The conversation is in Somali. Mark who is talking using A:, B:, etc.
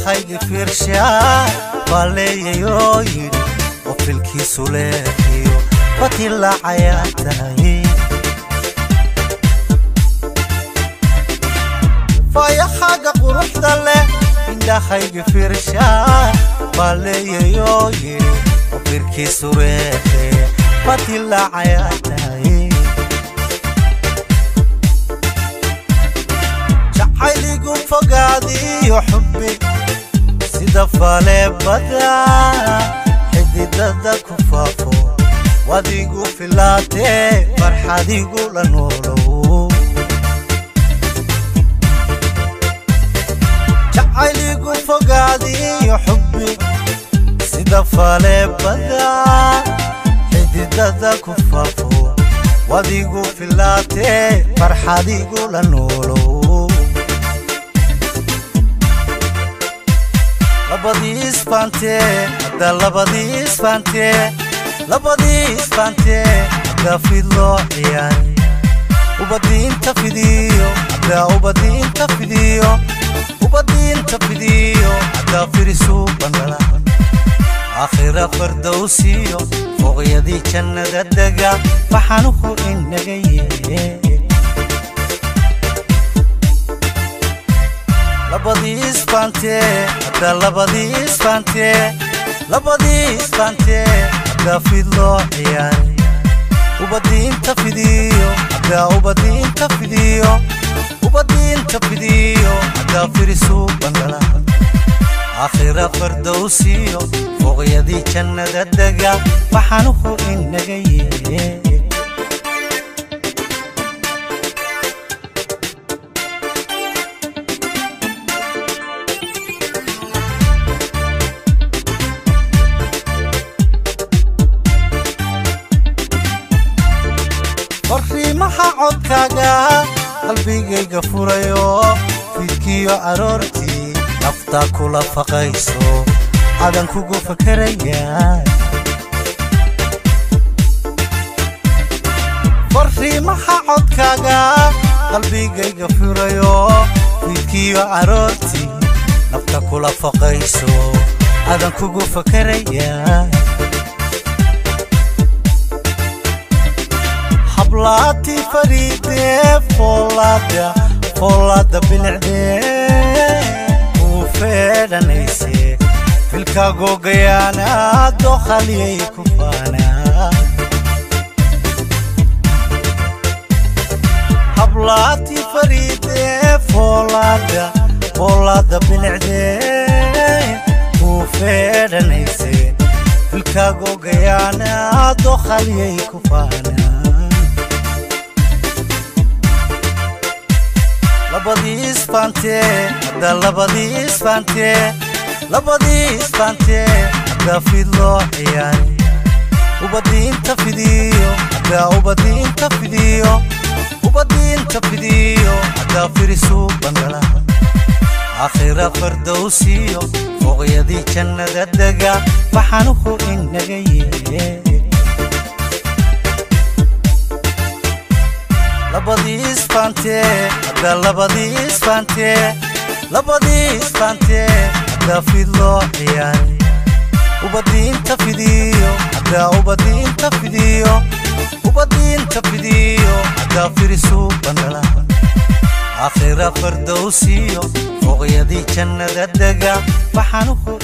A: Indhahayga fiirshaa baleeyayoo yidhi oo filkiisu leexiyo fatilaacayaa tahay. Fayaxaaga quruxda leh indhahayga fiirshaa baleeyayoo yidhi oo firkiisu reexe fatilaacayaa tahay. Jacayligu fogaadiyo xubbi sida faleebada xididada ku faafo, wadigu filaatee farxadigu la noolow. Jacayligu fogaadiyo xubbi sida faleebada xididada ku faafo, wadigu filaatee farxadigu la noolow. Labadii isfaantee hadda, labadii isfaantee, labadii isfaantee hadda fid loo ciyaaray, ubadiinta fidiyo hadda, ubadiinta fidiyo, ubadiinta fidiyo hadda firisu bandhala. Aakhira fardowsiyo fooqyadii jannada dega faxanuhu inaga yee. Labadii isfaantee hadda, labadii isfaantee, labadii isfaantee hadda fid loo ciyaaray, ubadiinta fidiyo hadda, ubadiinta fidiyo, ubadiinta fidiyo hadda firisu bandhala. Aakhira fardowsiyo fooqyadii jannada dega faxanuhu inaga yee. Fariimaha codkaaga qalbigayga furayo, fiidkiyo aroortii naftaa kula faqayso, adan kugu fakaraya. Fariimaha codkaaga qalbigayga furayo, fiidkiyo aroortii nafta kula faqayso, adan kugu fakaraya. Hablaati fariidee foolaada foolaada bilicdee kuu feedhanayse, filkaagogayaana doqaliyay ku faanaa. Hablaati fariidee foolaada foolaada bilicdee kuu feedhanayse, filkaagogayaana doqaliyay ku faanaa. Labadii isfaantee hadda, labadii isfaantee, labadii isfaantee hadda fid loo ciyaaray, ubadiinta fidiyo hadda, ubadiinta fidiyo, ubadiinta fidiyo hadda firisu bandhala. Aakhira fardowsiyo fooqyadii jannada dega faxanuhu inaga yee. Labadii isfaantee hadda, labadii isfaantee, labadii isfaantee hadda fid loo ciyaaray, ubadiinta fidiyo hadda, ubadiinta fidiyo, ubadiinta fidiyo hadda firisu bandhala. Aakhira fardowsiyo fooqyadii jannada dega faxanuhu